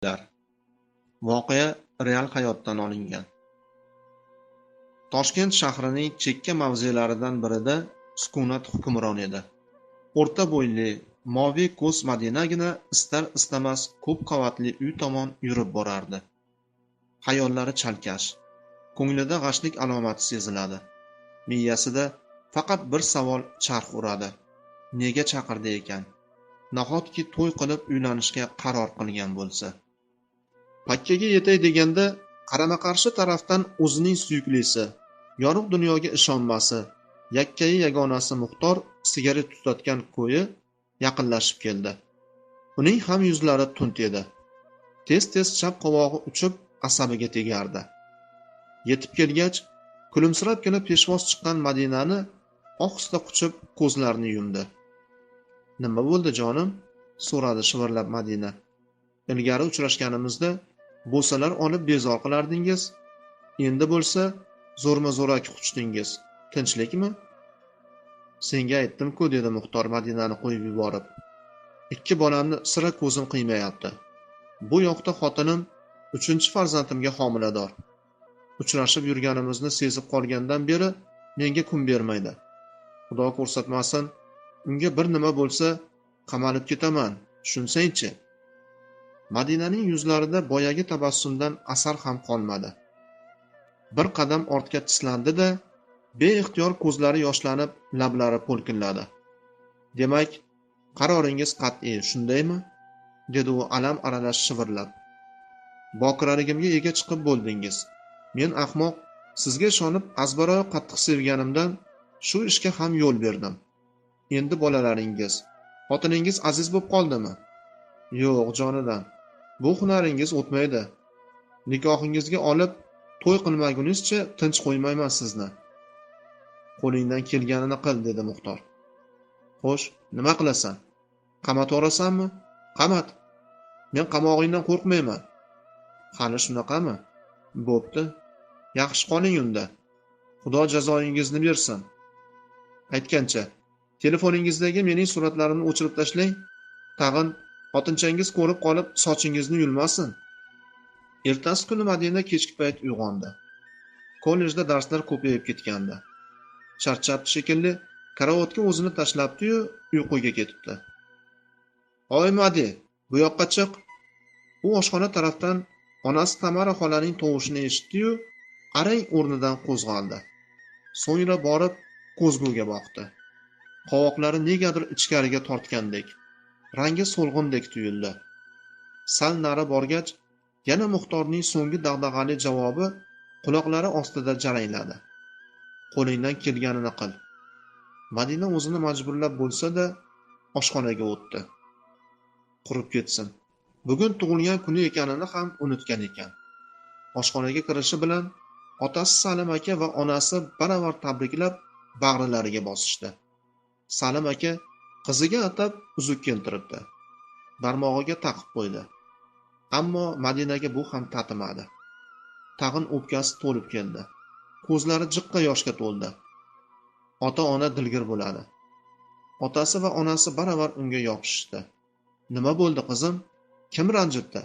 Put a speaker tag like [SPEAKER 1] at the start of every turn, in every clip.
[SPEAKER 1] Voqea real hayotdan olingan. Toshkent shahrining chekka mavzelaridan birida sukunat hukmron edi. O'rta bo'yli, moviy ko'z Madinagina istar-istamas ko'p qavatli uy tomon yurib borardi. Xayollari chalkash, ko'nglida g'ashlik alomati seziladi. Miyasida faqat bir savol charx uradi: nega chaqirdi ekan? Nahotki to'y qilib uylanishga qaror qilgan bo'lsa? Pakkaga yetay deganda qarama-qarshi tarafdan o'zining suyuklisi, yorug' dunyoga ishonmasi, yakkayi yagonasi Muxtor sigaret tutatgan ko'yi yaqinlashib keldi. Uning ham yuzlari tund edi. Tez-tez chap qovog'i uchib asabiga tegardi. Yetib kelgach, kulimsirabgina peshvoz chiqqan Madinani ohista quchib ko'zlarini yumdi. "Nima bo'ldi, jonim?" so'radi shivirlab Madina. "Ilgari uchrashganimizda bo'salar olib bezor qilardingiz. Endi bo'lsa zo'rma-zo'raki quchdingiz. Tinchlikmi?" "Senga aytdim-ku", dedi Muxtor Madinani qo'yib yuborib. "Ikki bolamni sira ko'zim qiymayapti. Bu yoqda xotinim 3-farzandimga homilador. Uchrashib yurganimizni sezib qolgandan beri menga kun bermaydi. Xudo ko'rsatmasin, unga bir nima bo'lsa, qamalib ketaman, tushunsang-chi?" Madinaning yuzlarida boyagi tabassumdan asar ham qolmadi. Bir qadam ortga tislandi-da, beixtiyor ko'zlari yoshlanib, lablari po'lkilladi. "Demak, qaroringiz qat'iy, shundaymi?" dedi u alam aralash shivirlab. "Bokiraligimga ega chiqib bo'ldingiz. Men ahmoq, sizga ishonib azbaroyi qattiq sevganimdan shu ishga ham yo'l berdim. Endi bolalaringiz, xotiningiz aziz bo'lib qoldimi? Yo'q, jonidan. Bu hunaringiz o'tmaydi. Nikohingizga olib, to'y qilmagunizcha tinch qo'ymayman sizni. Qo'lingdan kelganini qil", dedi Muxtor. "Xo'sh, nima qilasan? Qamatvorasanmi? Qamat. Men qamog'ingdan qo'rqmayman." "Hali shunaqami? Bo'pti. Yaxshi qoling unda. Xudo jazoyingizni bersin. Aytgancha, telefoningizdagi mening suratlarimni o'chirib tashlang. Tag'in xotinchangiz ko'rib qolib sochingizni yulmasin." Ertasi kuni Madina kechki payt uyg'ondi. Kollejda darslar ko'payib ketgandi. Charchabdi shekilli, karavotga o'zini tashlabdi-yu, uyquga ketibdi. "Oy Madi, bu yoqqa chiq." U oshxona tarafdan onasi Tamara xolaning tovushini eshitdi-yu, arang o'rnidan qo'zg'aldi. So'ngra borib ko'zguga boqdi. Qovoqlari negadir ichkariga tortgandek, rangi so'lg'indek tuyuldi. Sal nari borgach, yana Muxtorning so'nggi dag'dag'ali javobi quloqlari ostida jarangladi. "Qo'lingdan kelganini qil." Madina o'zini majburlab bo'lsa-da oshxonaga o'tdi. Qurib ketsin. Bugun tug'ilgan kuni ekanini ham unutgan ekan. Oshxonaga kirishi bilan otasi Salim aka va onasi baravar tabriklab bag'rilariga bosishdi. Salim aka qiziga atab uzuk keltiribdi. Barmog'iga taqib qo'ydi. Ammo Madinaga bu ham tatimadi. Tag'in o'pkasi to'lib keldi. Ko'zlari jiqqa yoshga to'ldi. Ota-ona dilgir bo'ladi. Otasi va onasi baravar unga yopishishdi. "Nima bo'ldi, qizim? Kim ranjitdi?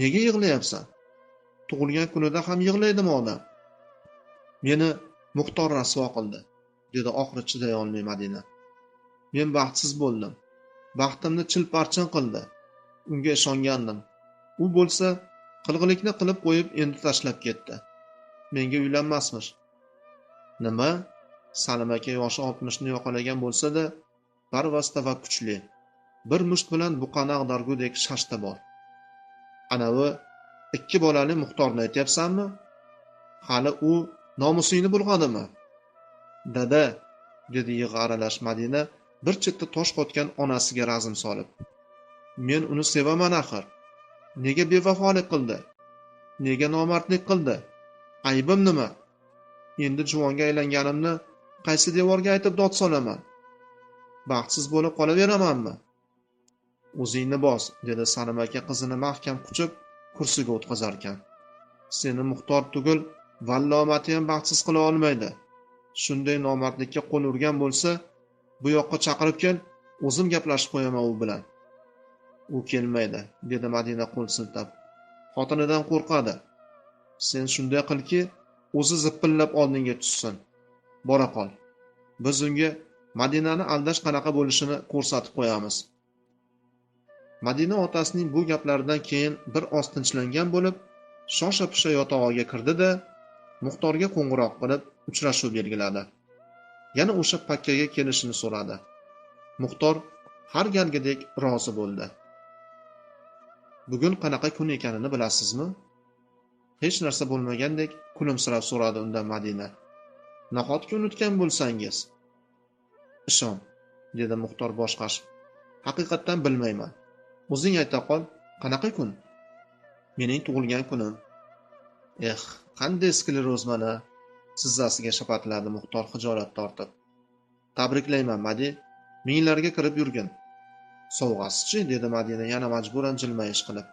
[SPEAKER 1] Nega yig'layapsan? Tug'ilgan kunida ham yig'laydimi odam?" "Meni Muxtor rasvo qildi", dedi oxiri chiday olmay Madina. "Men baxtsiz bo'ldim. Baxtimni chil-parchin qildi. Unga ishongandim. U bo'lsa qilg'ilikni qilib qo'yib endi tashlab ketdi. Menga uylanmasmish." "Nima?" Salim aka yoshi 60 ni yoqalagan bo'lsa-da, barvasta va kuchli. Bir musht bilan buqani ag'dargudek shashta bor. "Anavi 2 bolali Muxtorni aytyapsanmi? Hali u nomusingni bulg'adimi?" "Dada", dedi yig'i aralash Madina bir chetda tosh qotgan onasiga razm solib. "Men uni sevaman axir. Nega bevafolik qildi? Nega nomardlik qildi? Aybim nima? Endi juvonga aylanganimni qaysi devorga aytib dod solaman? Baxtsiz bo'lib qolaveramanmi?" "O'zingni bos", dedi Salim aka qizini mahkam quchib kursiga o'tqazarkan. "Seni Muxtor tugul, vallomati ham baxtsiz qila olmaydi. Shunday nomardlikka qo'l urgan bo'lsa, bu yoqqa chaqirib kel, o'zim gaplashib qo'yaman u bilan." U kelmaydi, dedi Madina qo'l siltab. Xotinidan qo'rqadi. Sen shunday qilki, o'zi zipillab oldinga tushsin. Bora qol. Biz unga Madinani aldash qanaqa bo'lishini ko'rsatib qo'yamiz. Madina otasining bu gaplaridan keyin bir oz tinchlangan bo'lib, shosha-pisha yotog'iga kirdi-da, Muxtorga qo'ng'iroq qilib uchrashuv belgiladi. Yana o'sha pakkaga kelishini so'radi. Muxtor har galgidek rozi bo'ldi. Bugun qanaqa kun ekanini bilasizmi? Hech narsa bo'lmagandek kulimsirab so'radi undan Madina. Nahotki unutgan bo'lsangiz? Ishon, dedi Muxtor bosh qashib. Haqiqatdan bilmayman. O'zing ayta qol, qanaqa kun? Mening tug'ilgan kunim. Eh, qanday skleroz mana, tizzasiga shapatiladi Muxtor xijolat tortib. Tabriklayman, Madi, minglarga kirib yurgin. Sovg'asichi, dedi Madina yana majburan jilmayish qilib.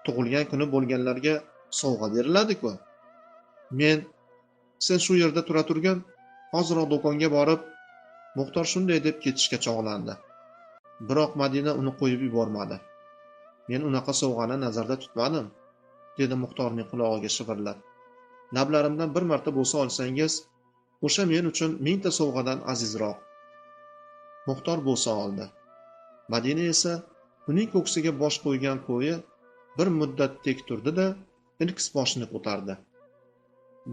[SPEAKER 1] Tug'ilgan kuni bo'lganlarga sovg'a beriladi-ku. Men, sen shu yerda tura turgin, hoziroq do'konga borib, Muxtor shunday deb ketishga chog'landi. Biroq Madina uni qo'yib yubormadi. Men unaqa sovg'ani nazarda tutmadim, dedi Muxtorning qulog'iga shivirlab. Lablarimdan bir marta bo'sa olsangiz, o'sha men uchun mingta sovg'adan azizroq. Muxtor bo'sa oldi. Madina esa uning ko'ksiga bosh qo'ygan ko'yi bir muddat tek turdi-da, ilkis boshini ko'tardi.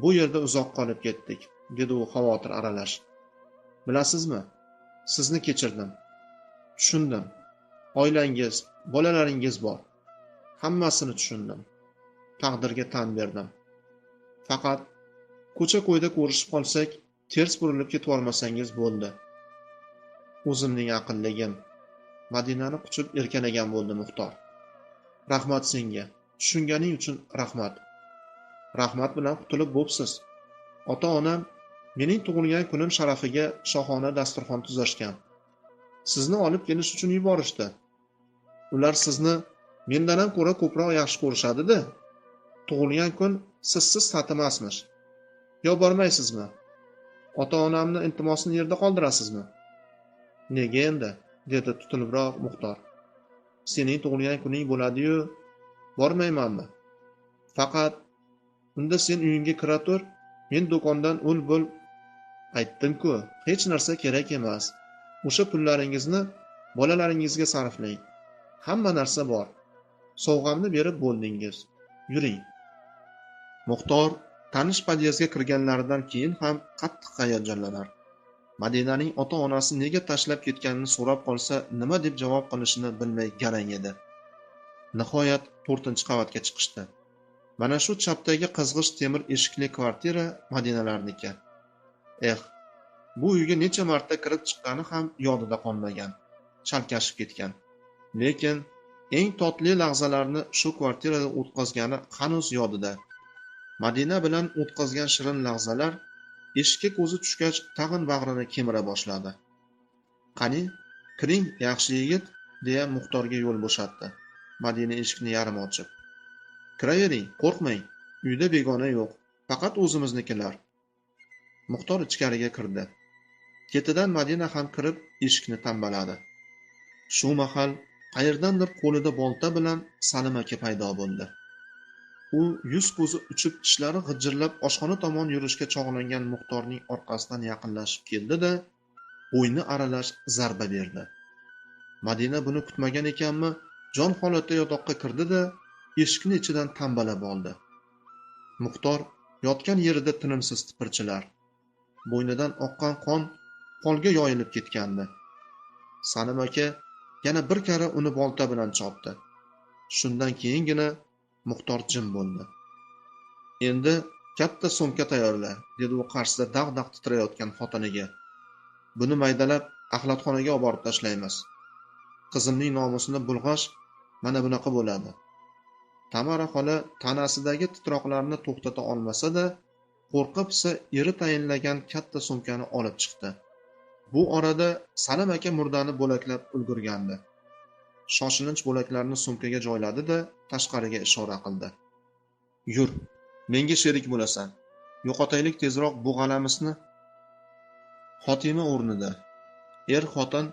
[SPEAKER 1] Bu yerda uzoq qolib ketdik, dedi u xavotir aralash. Bilasizmi, sizni kechirdim. Tushundim. Oilangiz, bolalaringiz bor. Hammasini tushundim. Taqdirga tan berdim. Faqat ko'cha-ko'yda ko'rishib qolsak, ters burilib ketvormasangiz bo'ldi. O'zimning aqlligim. Madinani quchib erkalagan bo'ldi Muxtor. Rahmat senga. Tushunganing uchun rahmat. Rahmat bilan qutulib bo'psiz. Ota-onam mening tug'ilgan kunim sharafiga shohona dasturxon tuzashgan. Sizni olib kelish uchun yuborishdi. Ular sizni mendan ham ko'ra ko'proq yaxshi ko'rishadi-da. Tug'ilgan kun sizsiz tatimasmish. Yo bormaysizmi? Ota-onamni iltimosini yerda qoldirasizmi? Nega endi? Dedi tutilibroq Muxtor. Sening tug'ilgan kuning bo'ladi-yu, bormaymanmi? Faqat unda sen uyingga kira tur, men do'kondan ul-bul aytdim-ku, hech narsa kerak emas. O'sha pullaringizni bolalaringizga sarflang. Hamma narsa bor. Sovg'amni berib bo'ldingiz. Yuring. Muxtor tanish podyezdga kirganlaridan keyin ham qattiq hayajonlanar. Madinaning ota-onasi nega tashlab ketganini so'rab qolsa, nima deb javob qilishini bilmay garang edi. Nihoyat 4-qavatga chiqishdi. Mana shu chapdagi qizg'ish temir eshikli kvartira Madinalarniki. Eh, bu uyga necha marta kirib chiqqani ham yodida qolmagan, chalkashib ketgan. Lekin eng totli lahzalarni shu kvartirada o'tkazgani hanuz yodida. Madina bilan o'tkazgan shirin lahzalar eshikka ko'zi tushgach tag'in bag'rini kemira boshladi. Qani, kiring, yaxshi yigit, deya Muxtorga yo'l bo'shatdi. Madina eshikni yarim ochib. Kiravering, qo'rqmang, uyda begona yo'q, faqat o'zimiznikilar. Muxtor ichkariga kirdi. Ketidan Madina ham kirib eshikni tambaladi. Shu mahal qayerdandir qo'lida bolta bilan Salim aka paydo bo'ldi. U yuz ko'zi uchib, tishlari g'ijirlab oshxona tomon yurishga chog'langan Muxtorning orqasidan yaqinlashib keldi-da, bo'yni aralash zarba berdi. Madina buni kutmagan ekanmi, jon holatda yotoqqa kirdi-da, eshikni ichidan tambalab oldi. Muxtor yotgan yerida tinimsiz tipirchilar. Bo'ynidan oqqan qon polga yoyilib ketgandi. Salim aka yana bir karra uni bolta bilan chopdi. Shundan keyingina Muxtor jim bo'ldi. Endi katta sumka tayyorla, dedi u qarshisida dag'-dag' titrayotgan xotiniga. Buni maydalab axlatxonaga olib borib tashlaymiz. Qizimning nomusini bulg'ash mana bunaqa bo'ladi. Tamara xola tanasidagi titroqlarni to'xtata olmasa-da, qo'rqib-pisa eri tayinlagan katta sumkani olib chiqdi. Bu orada Salim aka murdani bo'laklab ulgurgandi. Shoshilinch bo'laklarni sumkaga joyladi-da, tashqariga ishora qildi. Yur, menga sherik bo'lasan. Yo'qotaylik tezroq bu g'alamisni. Xotima o'rnida. Er-xotin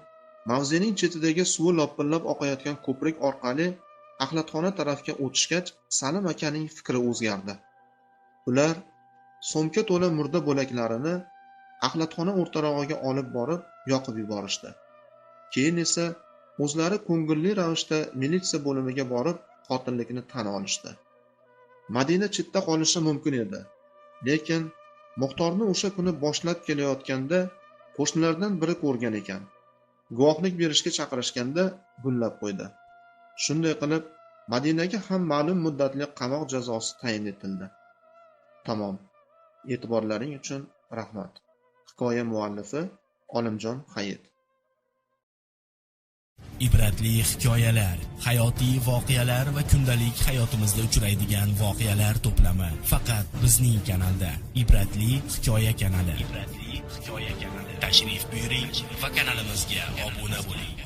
[SPEAKER 1] Mavzening chetidagi suvi lopillab oqayotgan ko'prik orqali axlatxona tarafga o'tishgach, Salim akaning fikri o'zgardi. Ular so'mka to'la murda bo'laklarini axlatxona o'rtarog'iga olib borib yoqib yuborishdi. Keyin esa o'zlari ko'ngilli ravishda militsiya bo'limiga borib qotillikni tan olishdi. Madina chetda qolishi mumkin edi. Lekin Muxtorni o'sha kuni boshlab kelayotganda qo'shnilardan biri ko'rgan ekan. Guvohlik berishga chaqirishganda gullab qo'ydi. Shunday qilib, Madinaga ham ma'lum muddatli qamoq jazosi tayin etildi. Tamom. E'tiborlaring uchun rahmat. Hikoya muallifi Olimjon Hayit.
[SPEAKER 2] Ibratli hikoyalar, hayotiy voqealar va kundalik hayotimizda uchraydigan voqealar to'plami faqat bizning kanalda. Ibratli hikoya kanali. Ibratli hikoya kanali. Tashrif buyuring va kanalimizga obuna bo'ling.